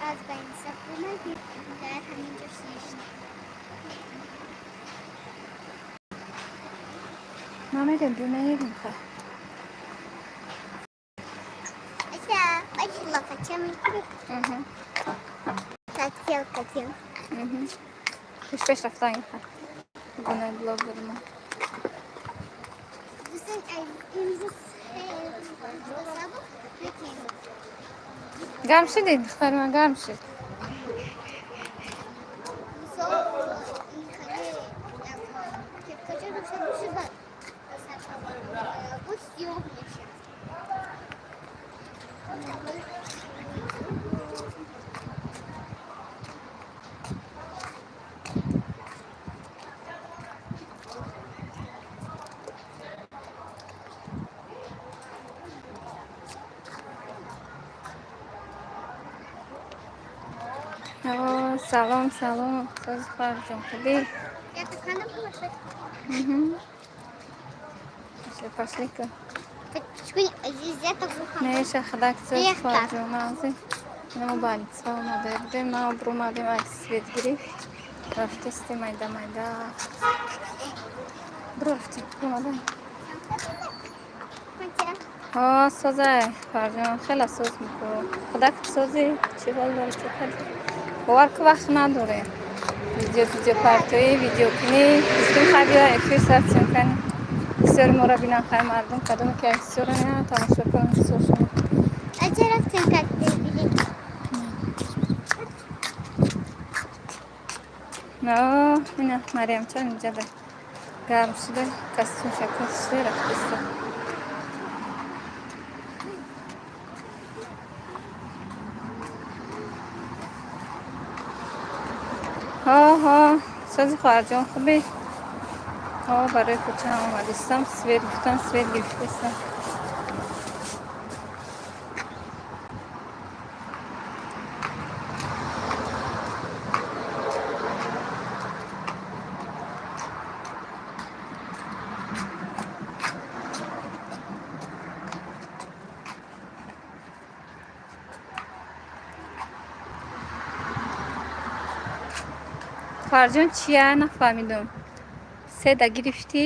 Аз больница омадем, дар ҳаминҷо шишт. Намедем, бю меерим ха. Ася, бачи, лопача мекунем. Хотел, хотел. Пеш пеш рафтан ха. Гунаи блогери мо. Дӯстон, имрӯз сабук лекин Гарм шудед, духтари ман, гарм шуд. Мисол, ин хеле кепкача дошта боши, бо сиёҳ мешавад. О, салом, салом. Сози, хоҳарҷон, хубӣ? Я ханам бошад. Пошли, пошли-ка. Азизята. Неша хадак, сози. Рехта. Хоҳарҷон, нағзи? Мо больница омада будем, ма обрӯмадем, ай свет гирифт. Рафтестем майда майда. Бурафтем, омадаем. Ҳо, созай, хоҳарҷон, хеле соз мекӯ. Худак, созӣ, чӣ ҳол дорӣ, чӣ кардӣ? Бовар ку, вақт надорем. Видео, видео партоӣ, видеокунӣ. Гуфтем, хай биё эфир сар съёмкани. Бисёри моро бинан, хай мардум, кадоме ки бисёро меян, тамошо кунан бисёршон. Ача, рафтем коктейль бигирем. Но, ина Мариямчон инҷа да. Гарм шуда, костюм шакл шуда рафтеста. Ҳо, ҳо, сози, хоҳарҷон, хубӣ? Ҳо, барои кӯчаам омадистам, свет гуфтам, свет гирифтестам. Хоҳарҷон, чия, нафаҳмидум. Седа гирифтӣ?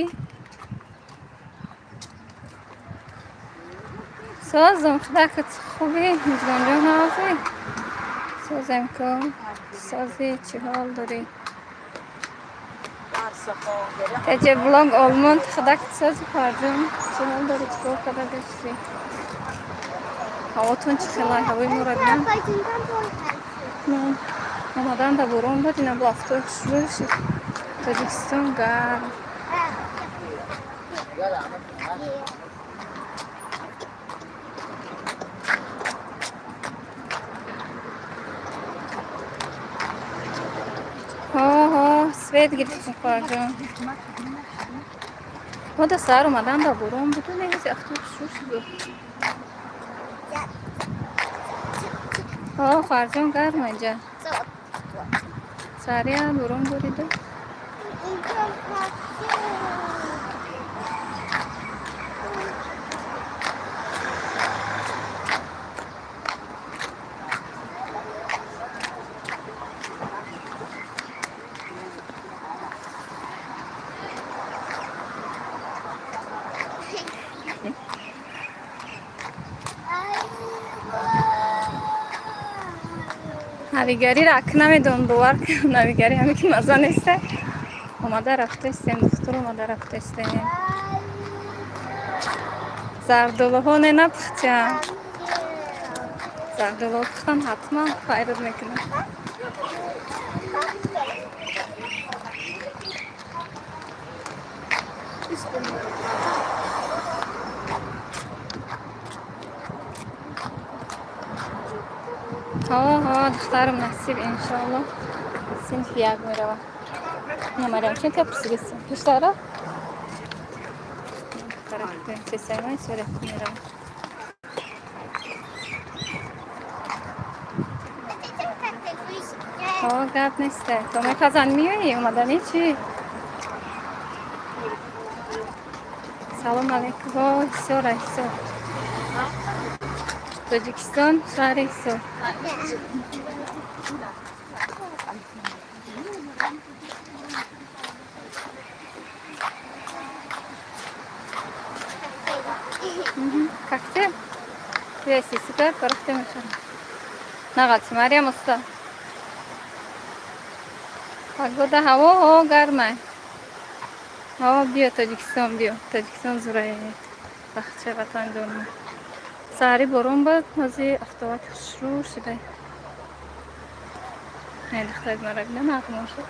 Созум, худакат, хубӣ? Мизгонҷон, ҳозӣ? Созем ку. Созӣ, чӣ ҳол дорӣ? Теҷе блог Олмон, худакат, сози, хоҳарҷон? Чӣ ҳол дорӣ, чӣ кор карда гаштӣ? Ҳавотон чӣ хелай? Ҳавои моро бинам. Омадан да борон буд, ина бо афтои хушрӯй шуд. Тоҷикистон гарм. Ҳо, ҳо, свет гирифтем, хоҳарҷон. Мо да саҳар омадан да борон буду, неҳози афтои хушрӯй шуд. Ҳо, хоҳарҷон, гарма инҷа. Саҳария борон борида. Навигариро ак намедонам, бовар кунам, навигари ҳаме ки маза неста. Омада рафтаистем, духтур омада рафтаистем. Зардолуҳо не напухтиям. Зардолуҳо пухтан, ҳатман файрод мекунам. Ҳо, ҳо, духтарам, насиб, иншоалло, синфи як меравам. На, Мариам, чен ка пурсидистем? Пештара? Духтара, принцессаи ман сурат меравам. Ҳо, гап неста. То мепазанд, меоӣ, омаданӣ чӣ? Салом алейкум. Ҳо, ҳисора, ҳисор. Тоҷикистон, шаҳри Ҳисор. Коктейль? Веси, супер, рафтем мехарем. Нағалти, Мариям уста. Погода, ҳаво гармай. Ҳаво, биё Тоҷикистон, биё. Тоҷикистон зурае. Бахча ватан ҷонма. Саҳари борон буд, ҳозир афтобак хушрӯ шуда. Не, духтари мара бина, нағмо шуд.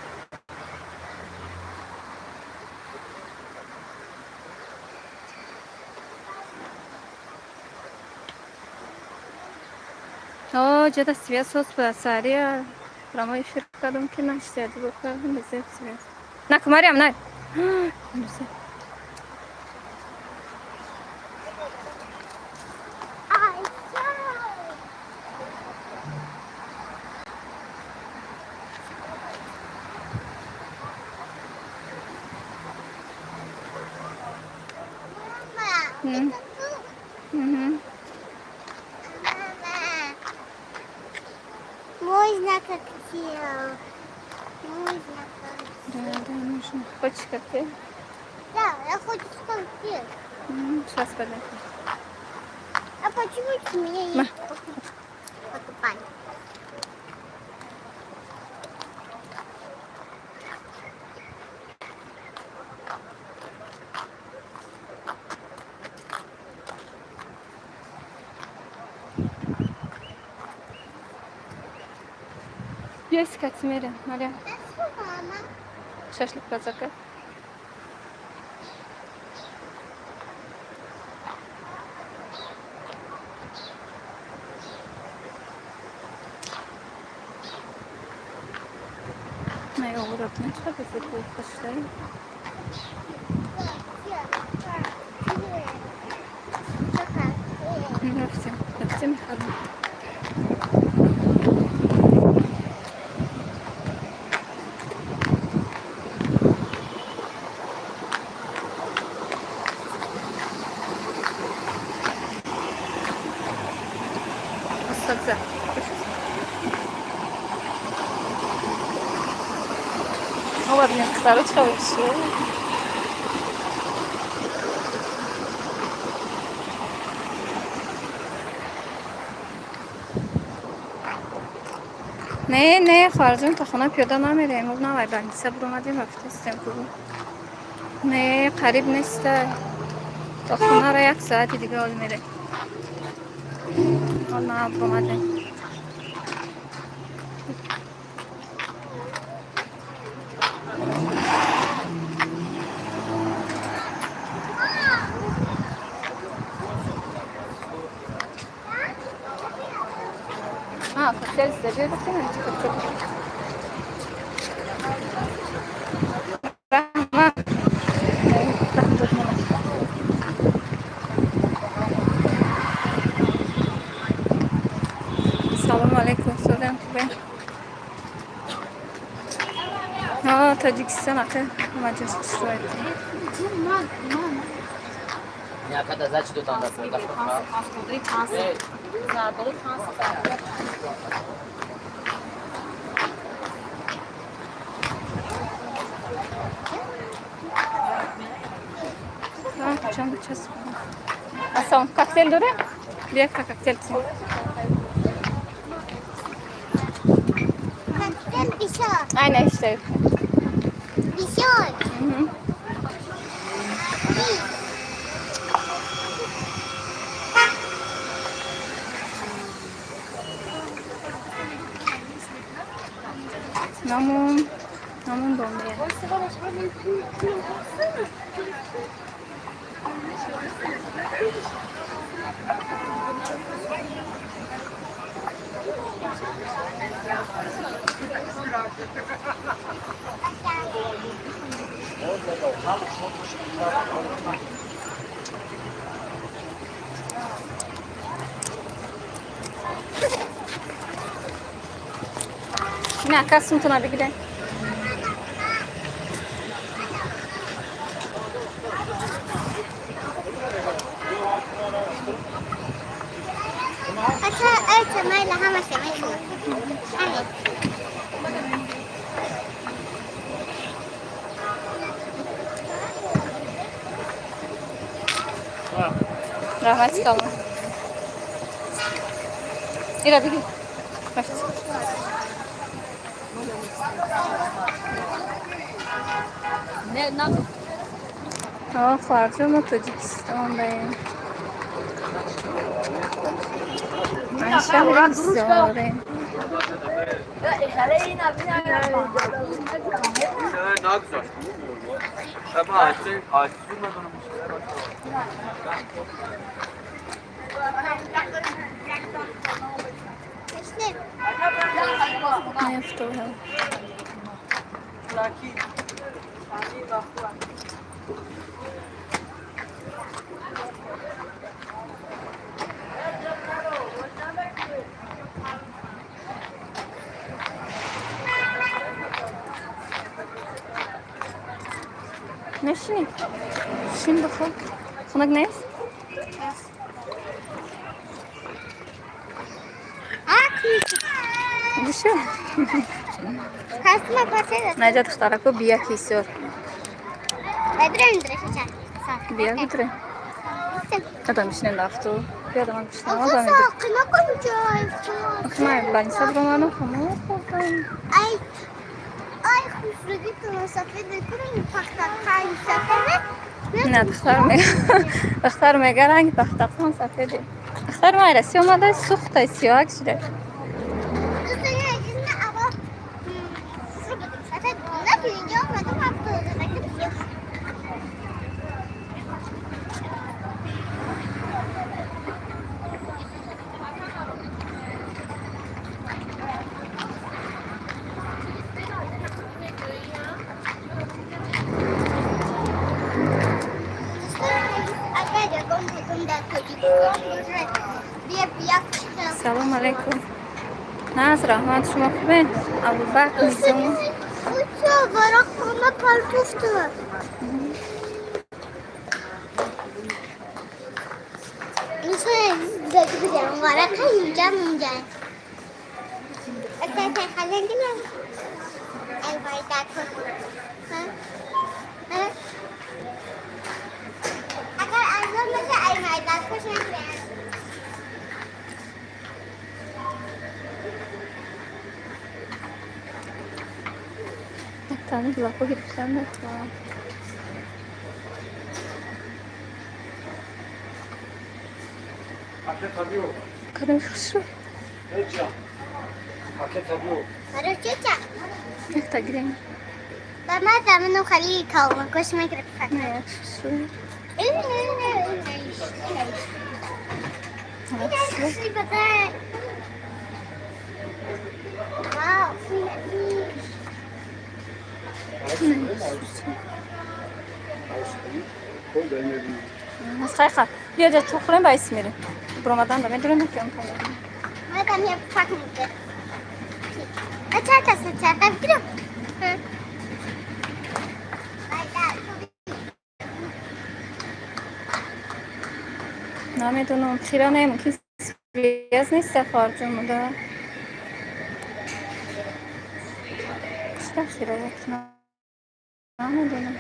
О, ҷода свет соз буда. Саҳари прямой эфир кардам, ки нашта дигор кардам, безеб свет. Наку, Мариям, най. Ай, чай. Мама, это тут. Мама. Можно коктейль? Можно Да, коктейль? да, нужно. Хочешь коктейль? Да, я хочу коктейль. Сейчас подожди. А почему у меня На. есть покупать? Биё кати мерем, Мариям. А что, мама? Шашлик пазака. На йогурт не чё без пошли. Рафтем, рафтем мехарем. Устод. Ладно, духтаро, чӣ хабар? Не, не, хоҳарҷон, то хона пиёда намерем. Навай больница биромадем, рафтастем ку. Не, қариб неста. То хонаро як соати дига ҳол мерем. Ҳол на биромадем. А, коктейль зада, рафтем, чи коктейль? Раҳмат. Раҳмат. Салому алейкум, содам хубе? А, Тоҷикистон ака, ҳама ҷош хушрӯ. Някъде значи до там да се да. Ей, Чанд час? Ассалом, коктейль дорем? Бия коктейль тим. Коктейль бисёр. Ай, наиштай. Бисёр. Мгм. Намун, намун бомбия. На, кассумтона бигирем. Майла ҳамаша мехӯрам. Ҳамин. Раҳмати калон. Ира бигир. Рафт. Не, на. Хоҳарҷон, мо Тоҷикистон даем. Ман шаҳри Ҳисорем. نگذاشت. اما عکس Ташнем. Наёфтоҳам. Мешинӣ? Шин, бихӯр. Хунак нест? Гӯша. Пасма паседа. Наҷа, духтарако, бия Ҳисор. Бадрем дрешача. Бия, гудре. Адам мишинем дафту. Бия, даман гӯшнам. Адам. Қима кун ҷой. Ман больница биромадам, хона хӯрдам. Ай ай, хушруги ту сафед кунем, пахта қайн сафед. Не, духтар мега, духтар мега, ранги пахтахон сафеде. Духтар ман Россия омада, сӯхта, сиёҳак шуда. Дӯстони азиз, ман аввал хушрӯ будем, сафед будем, инҷо омадам, ҳафтода сиёҳ. Дӯстони азиз, агар ягон кадом дар Тоҷикистон бошад, бия бия. Салом алайкум. Наз, раҳмат, шумо хубед? Абубакр Низом. Учо, варақ ҳама партуфту. Дӯстони азиз, дидам, варақа инҷа мунҷа. Ата халангина. Ай вай, дакор. Ҳа? Ҳа? Агар арзон боша, ай вай, дакор мегирам. Яктани гилако гирифтан мехоҳам. Paket tabii. Кадом хушрӯ? Ҳеҷ. Paket tabii. Барои чӣ? Якта гирем. Ба ман замину хали калмакош мегирифтам. Не, як хушрӯ. Не, не, не, не. Як хушрӯ. Хушрӯ бадай. Вау, хушрӯ. Не, хушрӯ. Хайха, биё ҷа чо хӯрем, ба ис мерем. Биромадан да медонем, ки он пайдо. Мадам я пак мегирам. А чарта чарта бигирам. Байда. Намедонам, хира не, мумкин связь нест, хоҳарҷон муда. Чира хира як намедонам.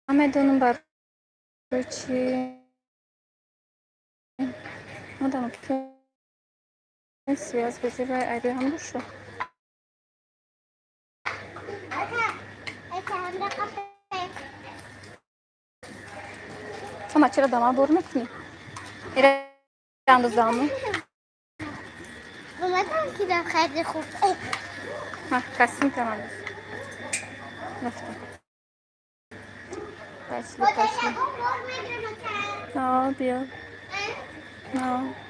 Намедонам барои чӣ. Мадам ки связь безибай айби ҳам бошу. Ата, ата ҳамра қапе. Ама чаро дама бор мекунӣ? Ира Андозаму. Омадам, ки дар хеле хуб. Костюм андоз. Рафта. Пошли, пошли. О, биё. О.